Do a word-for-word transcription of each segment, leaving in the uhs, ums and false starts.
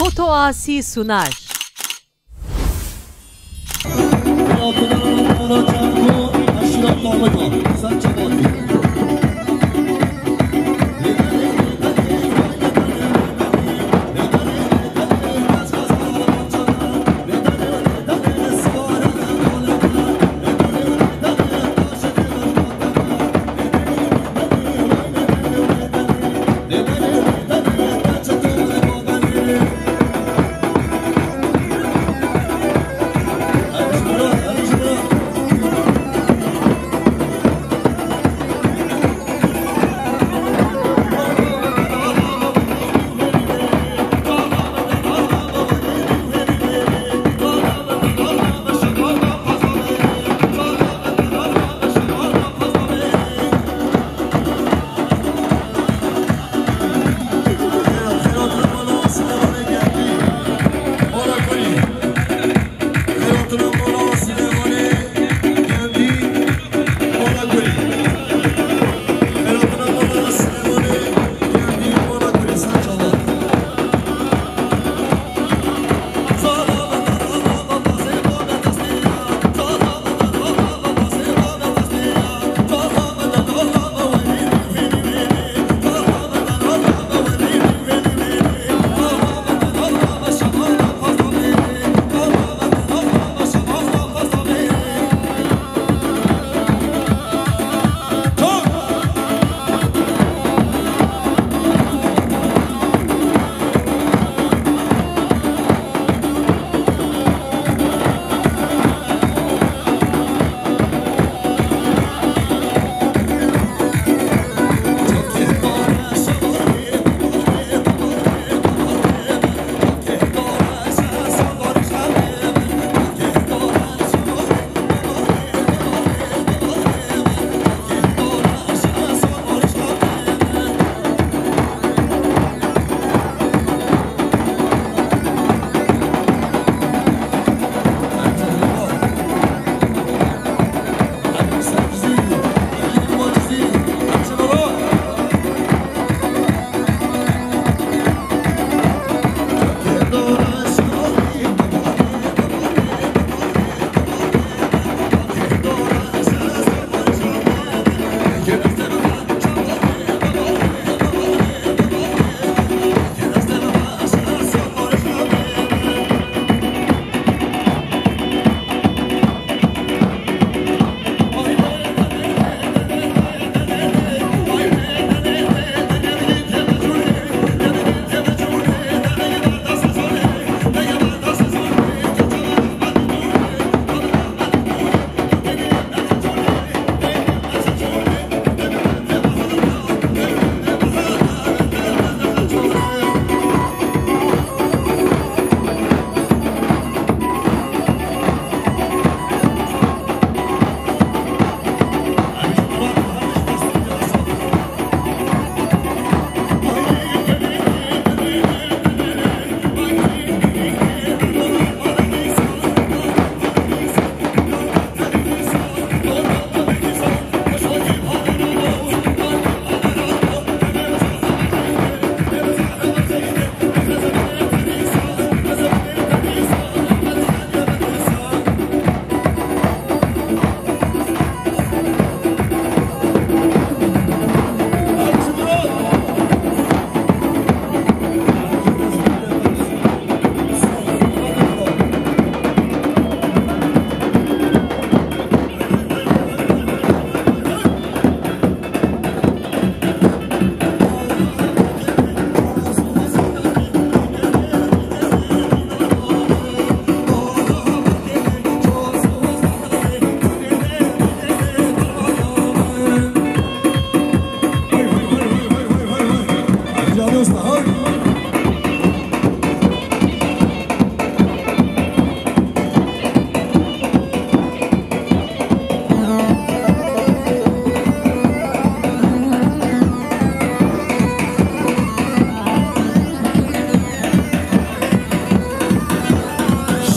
Foto Asi sunar.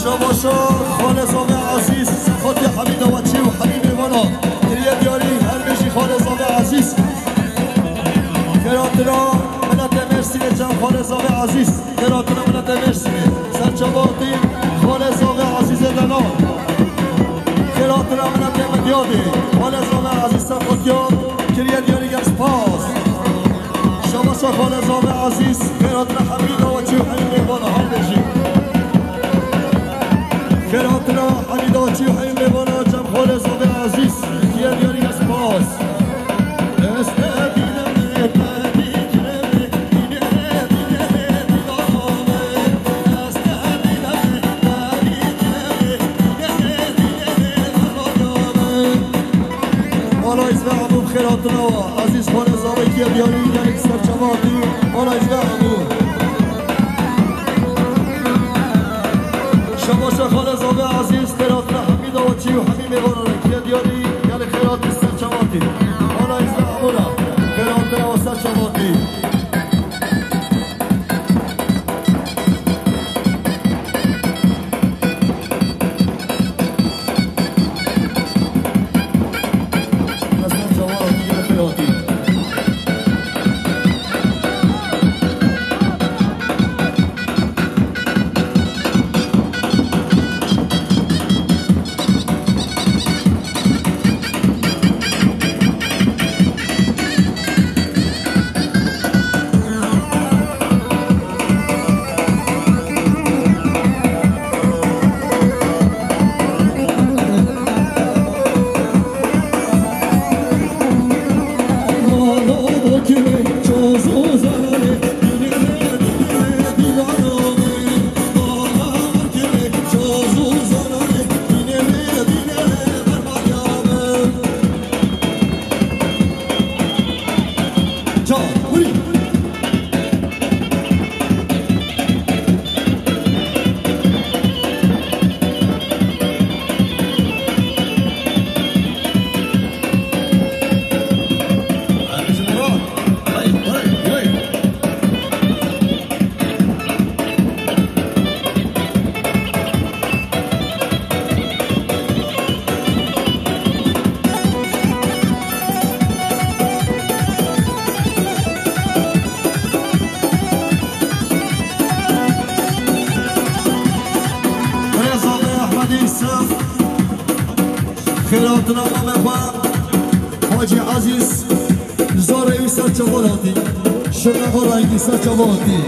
Şabaşa xalê zavê ezîz, xatê Hemîda Weçî û Hemîdê Vana, kiriye diyarî her bijî xalê zavê ezîz. Xêratina miletê Mêrsînê. Xalê Zavê Ezîz, xêratina miletê Mêrsînê, serçava hatî, Xalê Zavê Ezîzê delal. Xêratina miletê Midyadê, Xalê Zavê Ezîz ser xwe tiya kiriye diyarî, gelek spas. Şabaşa Xalê Zavê Ezîz, xêratina hemî daweçî û hemî mêvana, hay bêjî. Xêratina hemî daweçî û hemî mêvana, cem Xalê Zavê Ezîz, kiriye diyarî, gelek spas. Ala Îzve Ebû, bi xêr hatina we. Ezîz Xalê Zavê kiriye diyarî, gelek serçava hatî. Ala Îzve Ebû. Şabaşa Xalê Zavê Ezîz, xêr hatina hemî daweçî û hemî mêvanan kiriye diyarî, gelek xêr hatî, serçava hatî. Ala Îzve Ebû re, xêr hatina we, serçava hatî. Rêzavê Ehmedî Sef, xêratina mamê xwe, Hacî Ezîz, zarê wî ser çavan hatî. Şirnexa rengî ser çavan hatî.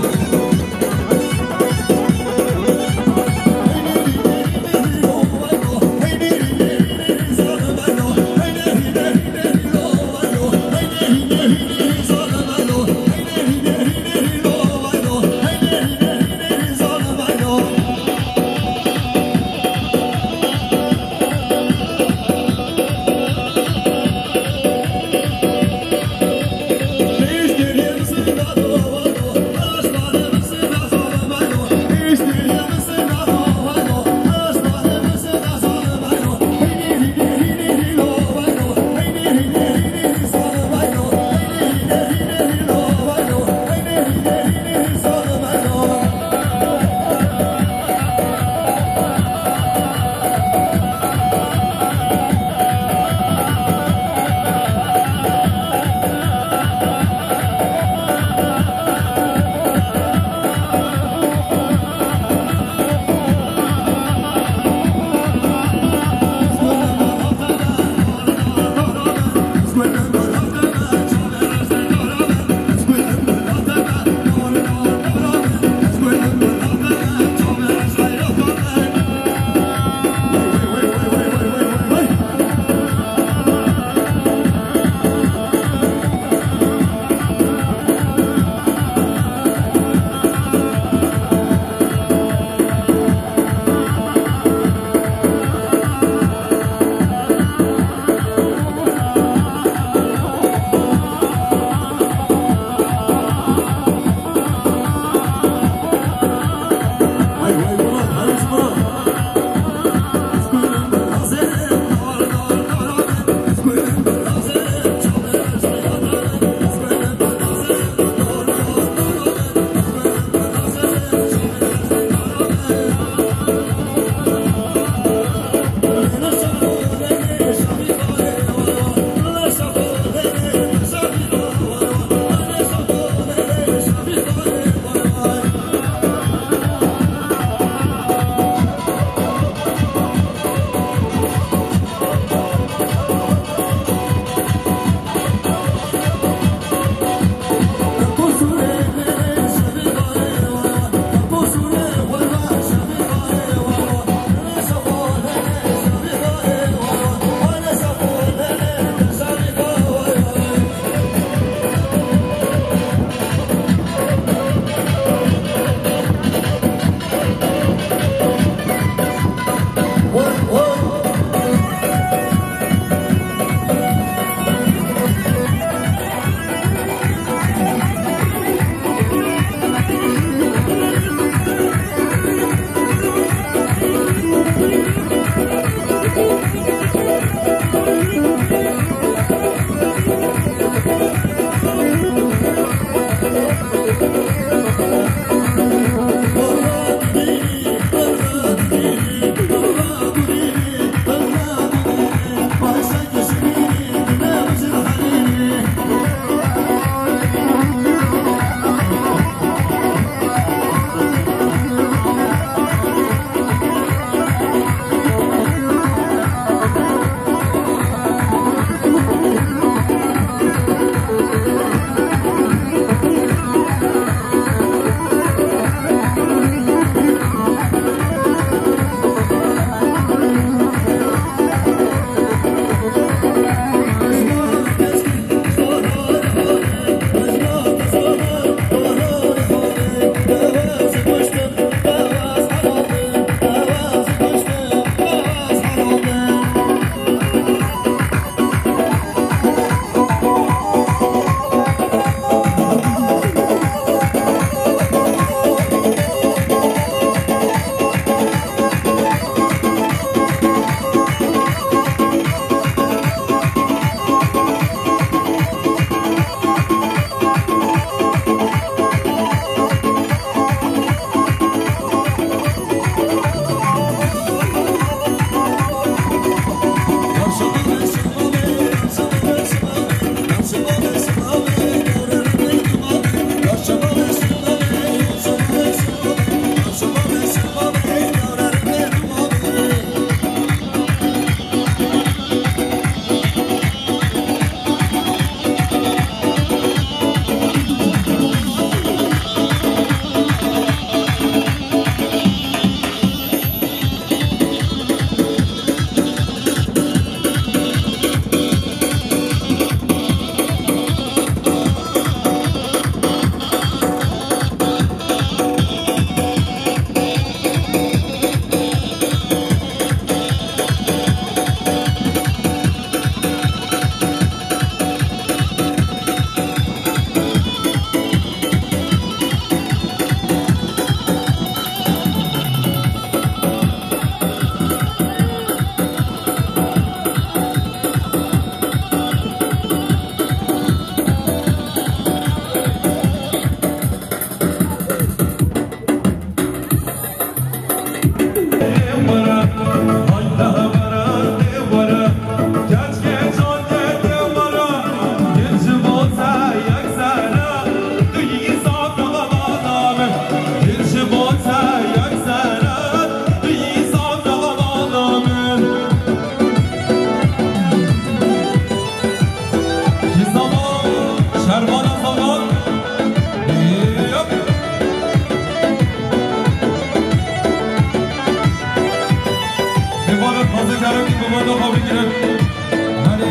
Hadi,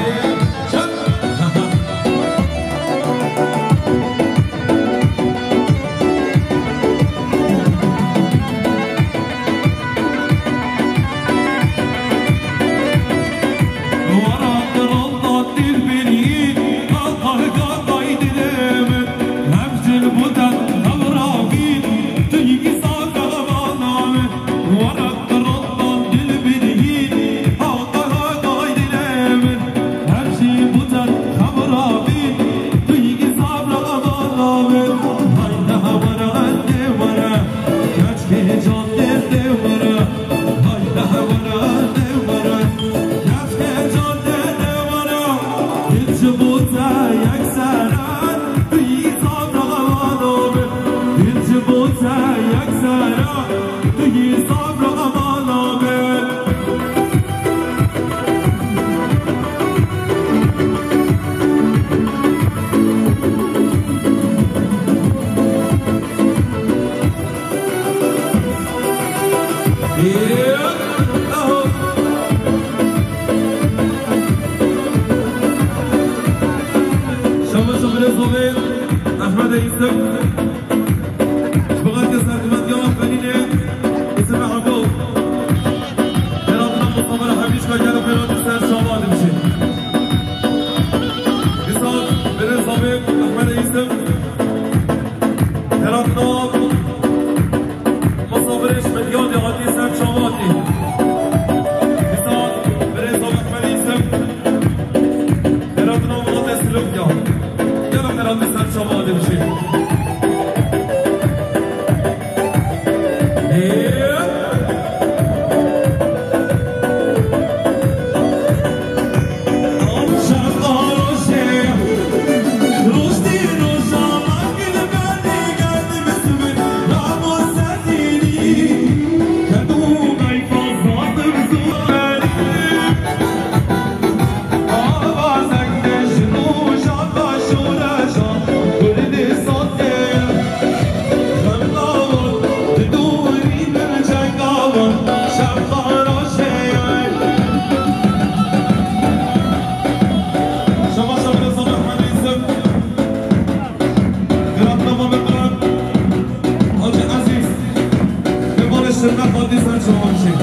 çek. Şabaş Emre Zobê, Ehmed Yusuf. Ji bo xatirê serhilmetiya Felînê, Yusuf Ebo. Xêratina Mustafa Hemîşka gelo xêratî ser çava dibişê. Misal, Birê Zobê, Ehmed Yusuf. Xêratina Mustafa Birê ji Midyadê hatî ser çava hatî. Misal, Birê Zobê, Ehmed Yusuf. Xêratina Mustafa Silokya. Gelo xêratî ser çava dibişê. Hacı Aziz, Kemalê Şirne Xatî ser çavan çê.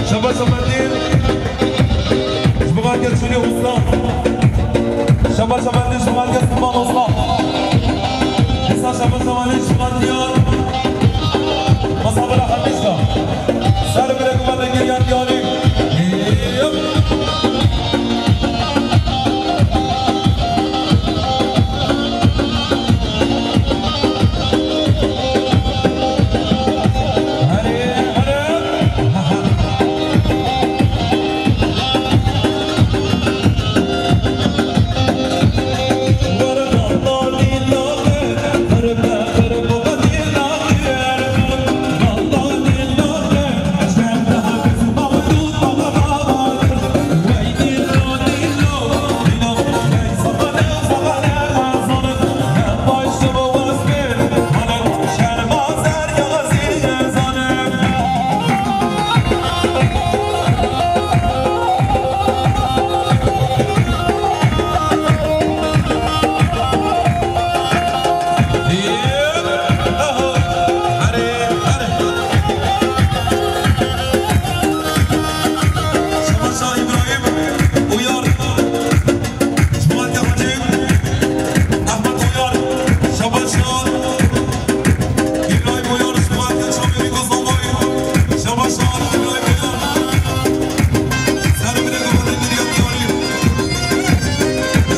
Şabaş Ahmetî, ji bo xatirê Çûnê Usta. Şabaş şabaş, Şabaş Kemal Usta. Esa şabaş şabaş, Şabaş Diyar. Masabara Hemîşka. Ser bile kuman de giriyan diyarî. Yep. Şabaş Şahin, Ehmed Uyar, Şabaş Şahin, İbrahim Uyar, Şabaş Şahin, Çamlıca Kozanbayı, Şabaş Şahin, İbrahim Uyar. Sen bile kafanı geriye doğru.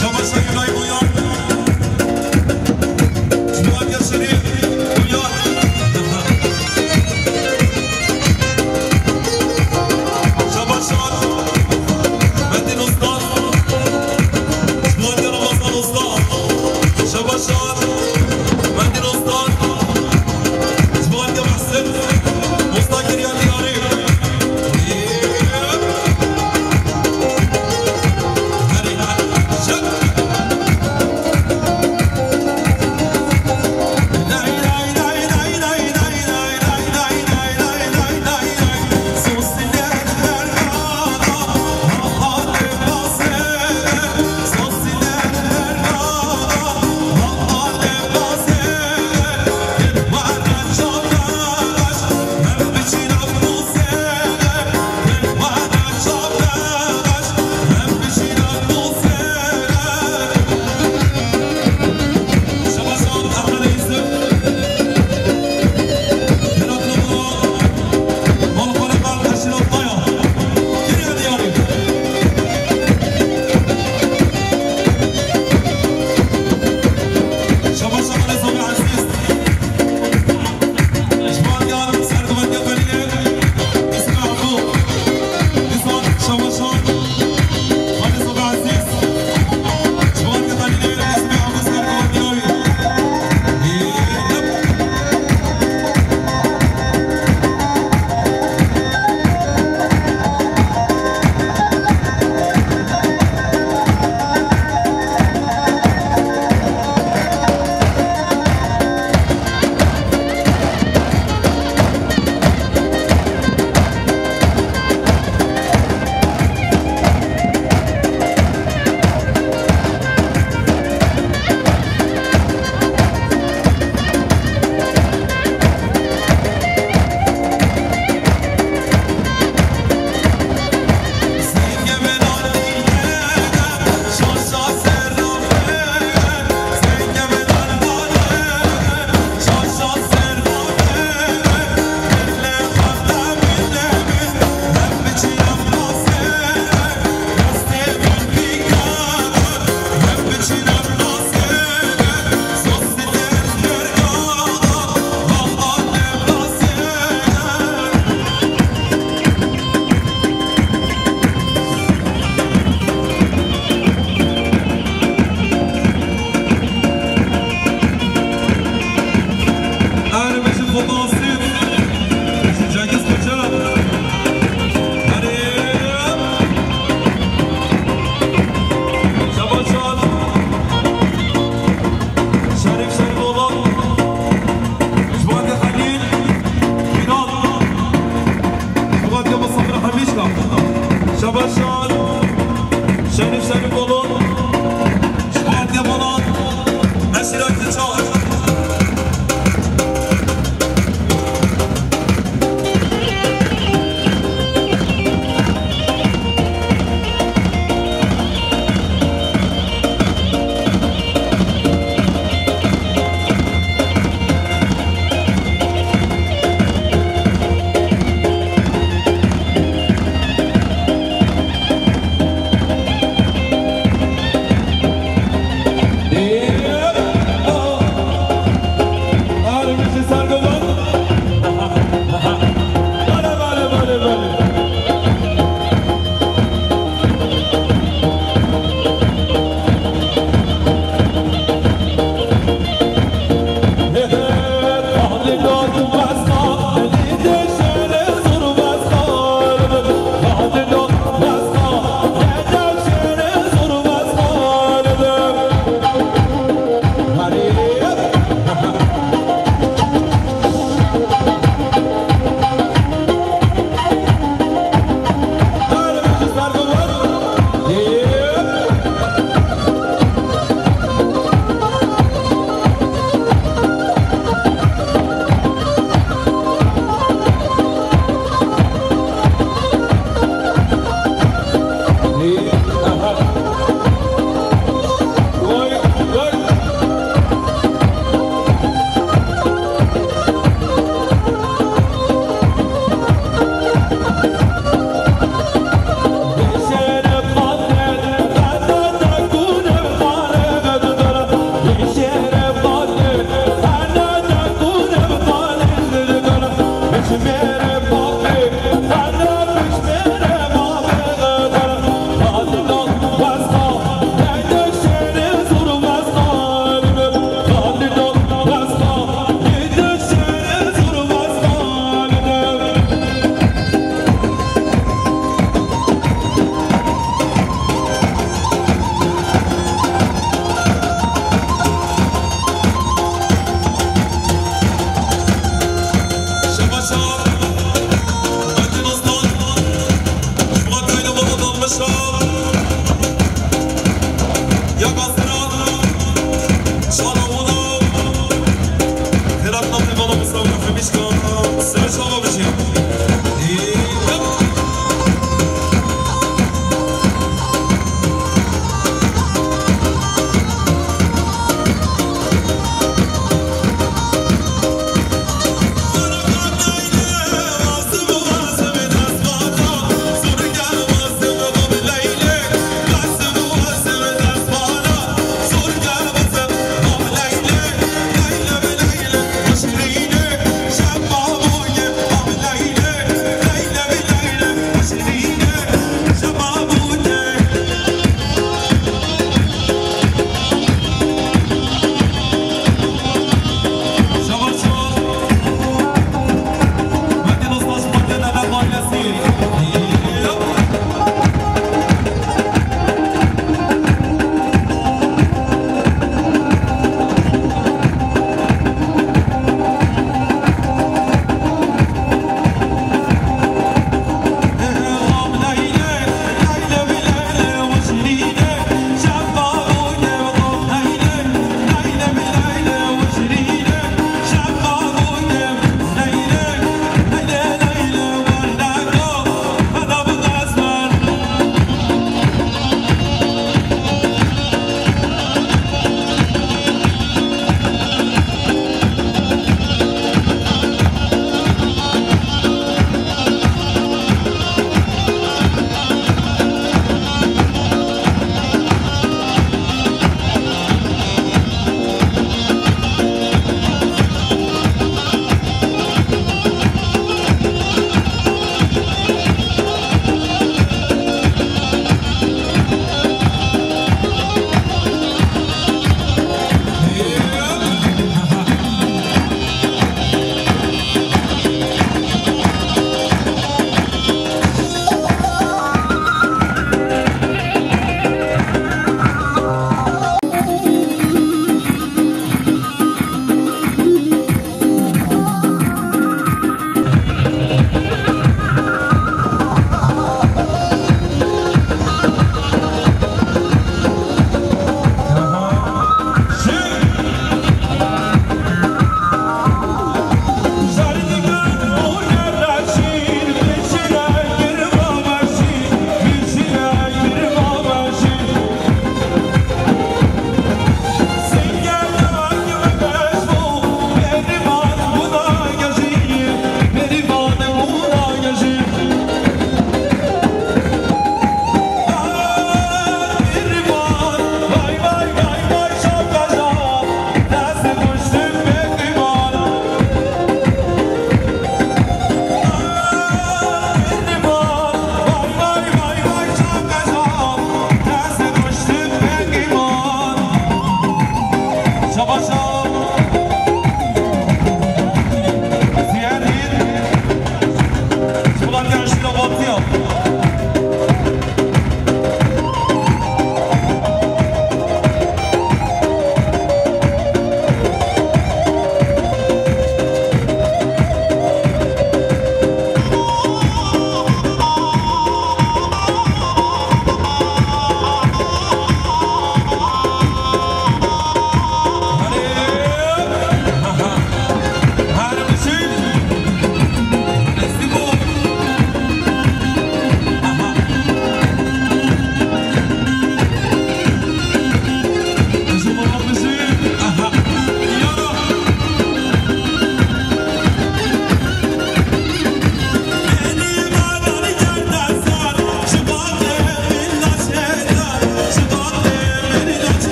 Şabaş Şahin, İbrahim Uyar. Şabaş Şahin, Uyar. Şabaş Şahin, Metin Usta. Şabaş Şahin, Ramazan Usta. Şabaş Şahin, Metin Usta. Şabaş Şahin, Musta Kiryat Diyarî. Ermişi Fotoğrafı. Cengiz Koçer. Hadi. Şabaş Şahin. Şerif Şerifoğlu. Şubatya Halil. Ünal. Şubatya Mustafa Hamişka. Şabaş Şahin. Şerif Şerifoğlu. Şubatya Bonan. Mesut Akçaçay.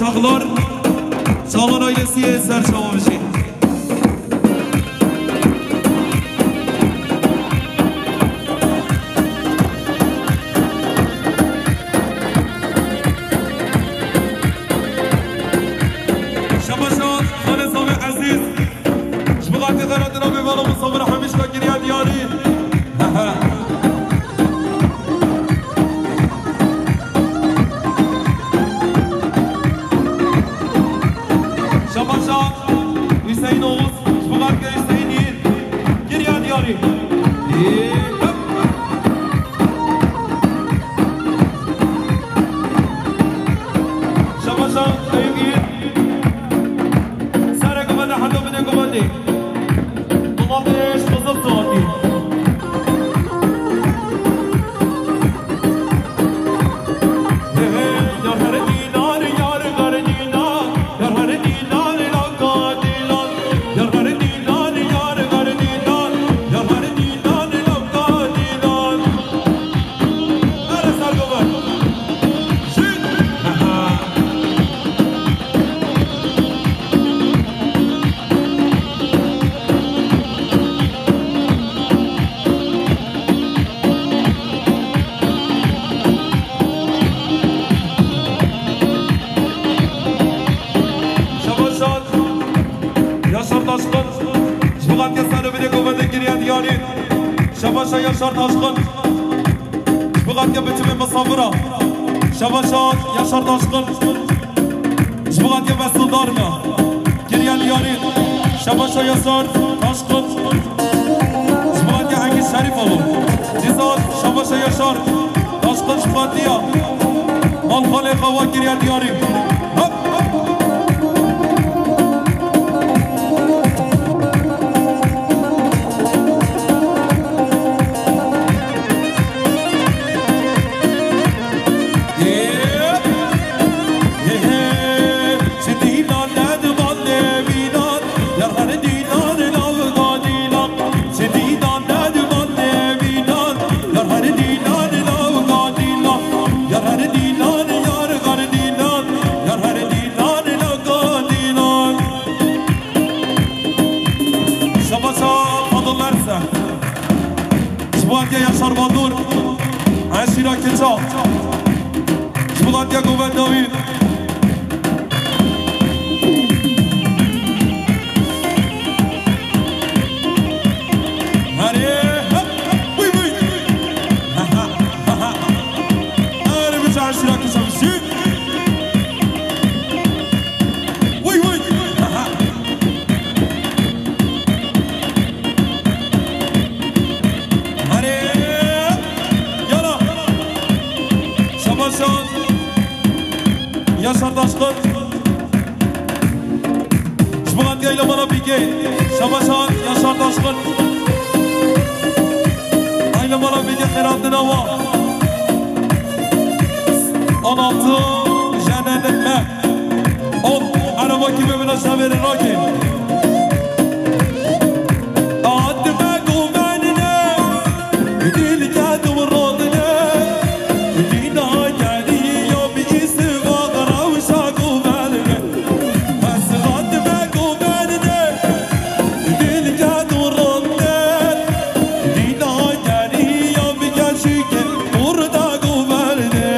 Axlar, Çalan ailesiyê ser çawa bijî. Şebaşa Xalê Zavê Ezîz. Ji bo xatirê xeyrata navê mala Mistafir Hemîşka kiriye diyarî. Şebaşa Hüseyin Oğuz, ji bo xatirê Hüseyin Yiğit kiriye diyarî. Şebaşa Eyüp Yiğit. Serê guvende heta binê guvendê. Domatês, qizil soğan. He he, yar her dînar, yar her dînar, yar her dînar, lawka dînar, yar her dînar, yar her dînar, yar her dînar, lawka dînar. Here ser guven. Şît. Şebaşa Yaşar Taşkın. Ji bo xatirê serê binê guvendê kiriye diyarî. Şebaşa Yaşar Taşkın. Ji bo xatirê biçimê misafira. Şebaşa Yaşar Taşkın. Ji bo xatirê Mesut Darna. Kiriye diyarî. Şebaşa Yaşar Taşkın. Ji bo xatirê Engin Şerîfoğlu. Dîsa Şebaşa Yaşar Taşkın ji bo xatirê Malxalê Xewa kiriye diyarî. Hop, hop. Şebaşa Fadıl Erse. Ji bo xatirê Yaşar Badur. Eşîra Kiça. Ji bo xatirê govenda wî. Herê, hep, wî, wî. Herê, biçe eşîra Kiça bijî. Wî, wî. Herê, yala. Şebaşa Yaşar Taşkın. Ji bo xatirê Eylemana Bîgê. Şebaşa Yaşar Taşkın. Eylemana Bîgê xêr hatina wa. On altı jene nime. Ol, ereba kî bimine şevêrê rakê. Hatime guvenine, dîlke diwirotine, dîna geriya bi îstifax rewşa guvenine. Ez hatime guvenine, dîlke diwirotine, dîna geriya bi gerçîkê kurda guvenine.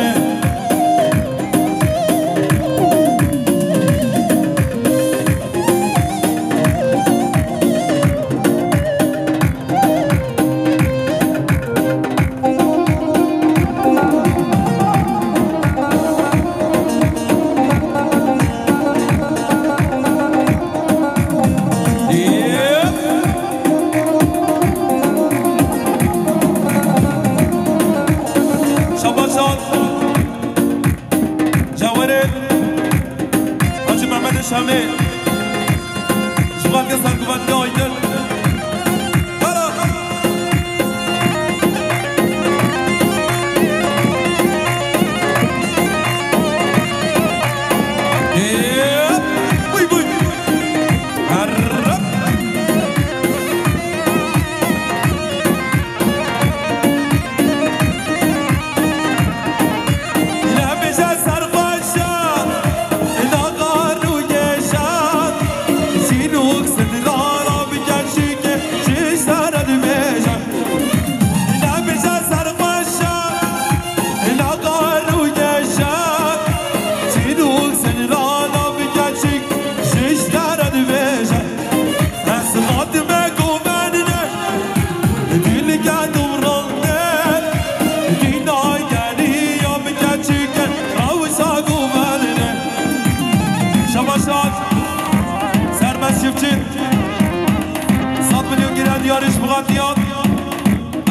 Yarış Murat Nihat,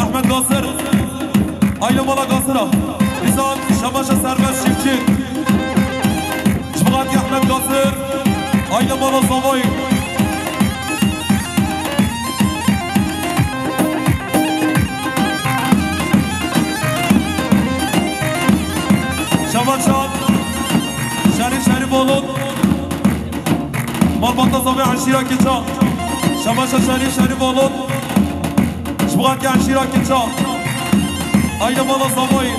Ahmet Gasır, Aile Mala Gasıra, Bizan Şamaşa Serbest Çiftçi, Murat Ahmet Gasır, Aile Mala Savoy. Şamaşa Şerif Şerifoğlu. Malbata Zavê Eşîra Kiça. Şamaşa Şerî Şerîf Olot. Ji bo Eşîra Kiça. Haydi mala Zavayî.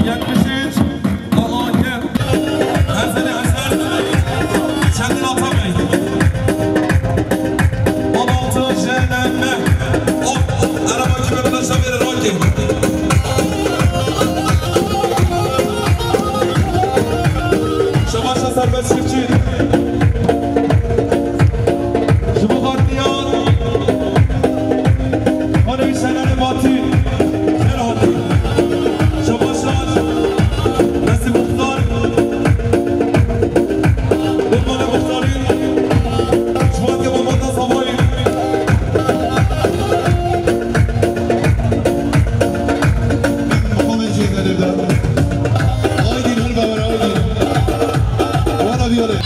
Yetmiş üç, Allah'ım. Erzeli Eser, Çetin Atabey. On altı J N M. Hop, araba gibi bir taşla verir, okey. Şamaşa Serbest Çiftçi. Ji bo Xatiyar. Xanê wî Şenerê Batî. Xêr hatî. Şabaşan. Nesîb Muxtar. Kurbanê Muxtarî. Ji bo Muxtar Savoyî. Aydin, hol baba, Aydin. Bana bir yere.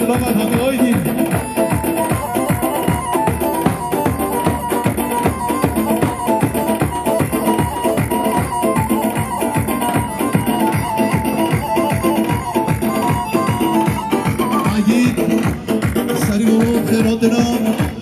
Selamat, hadi haydi. Haydi. Serî û xêr hatina.